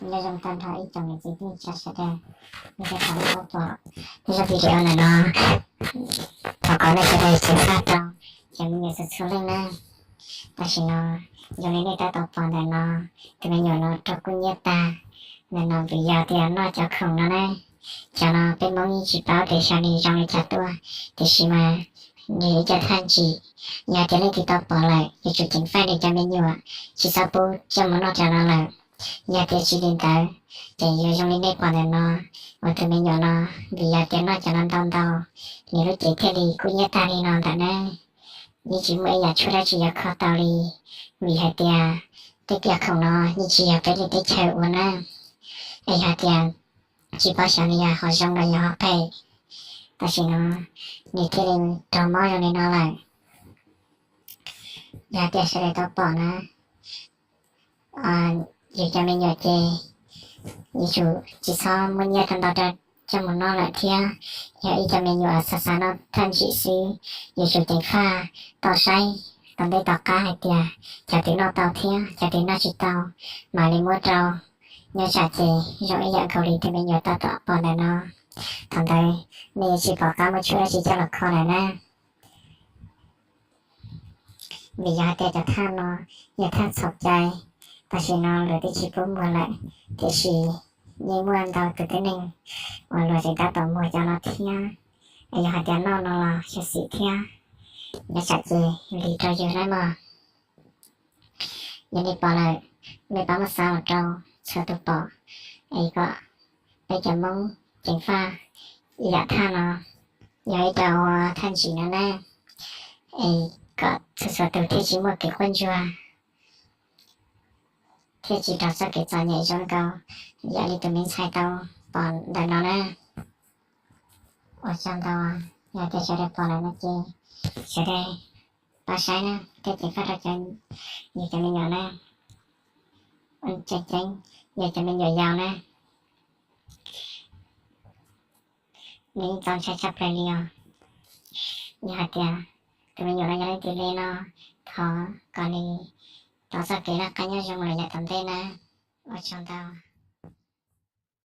Nyob zoo tag nrho ib tsoom niam txiv kwv tij sawv daws, nej cov pom, nej cov pom, nej cov pom ntawm no, thov kom nej sawv daws ceev faj rau cov me nyuam txhua txhua leej nawb. Tam sim no, zoo li nej tab tom pom ntawm no, tus me nyuam no raug kub hnyiab tag ntawm no vim yog tias noj cov khoom no nawb. Cov no peb Hmoob yeej tsis paub tias xyov nws zoo li cas tuaj, tiam sis mas nws yog ib co thaj ntsim. Yog tias leej twg tau pom lawm, yuav tsum ceev faj nws cov me nyuam, tsis txhob pub coj mus noj cov no lawm. Yog tias tsis li ntawd, ces yuav zoo li nej pom ntawm no, uas tus me nyuam no, vim yog tias noj cov no ntau ntau, nws lub cev thiaj li kub hnyiab tag li no ntawm nawb. Yeej tsis muaj ib yam tshuaj dab tsi yuav kho tau li, vim hais tias tej cov khoom no yeej tsis yog peb li teb chaws ua nawb. Es yog tias tsis paub xyov nws yog ho zoo los yog ho phem, tam sim no nws thiaj li raug mob zoo li no lawm. Yog tias sawv daws tau pom na, yus cov me nyuam ces yuav tsum tsis txhob muab nyiaj tau ntau rau coj mus noj lawm thiab. Yog ib co me nyuam xav xav noj thaj ntsim xwb, yuav tsum ceev faj tau saib tom ntej tom qab hais tias cov twg noj tau thiab cov twg noj tsis tau, mam li muab rau. Nyob tsam ces zoo ib yam nkaus li tus me nyuam tab tom pom ntawm no. Thaum ntawd nej yuav tsis pom qab muab tshuaj dab tsi coj los kho lawm na. Vim yog hais tias cov thaj no yog thaj txhaum cai, tam sim no luag twb tsis pub muag lawm, tiam sis yeej muaj ntau tus tib neeg uas luag tseem tab tom muag cov no thiab. Es yog hais tias noj no los xyov xim thiab, nyob tsam ces lig rau yus nawb mog. Yog nej pom lawm, nej pab muab xa los rau txhua tus pom, es kom peb cov Hmoob ceev faj ib yam thaj no, yog ib co ua thaj ntsim no nawb, es kom txhua txhua tus thiaj tsis muaj kev quaj ntsuag, thiaj tsis raug txoj kev txom nyem zoo nkaus yam li tus me ntxhais tau pom ntawm no na. Ua tsaug ntau, yog tias sawv daws pom lawm no ces sawv daws pab saib na thiab ceev faj rau cov, yus cov me nyuam na. Tseem ceeb yog cov me nyuam yaus na, nws yeej txaus ntshai tshaj plaws li os. Yog hais tias tus me nyuam no yog leej twg li no, thov kom nws tau txoj kev noj qab nyob zoo los yav tom ntej na. Ua tsaug ntau.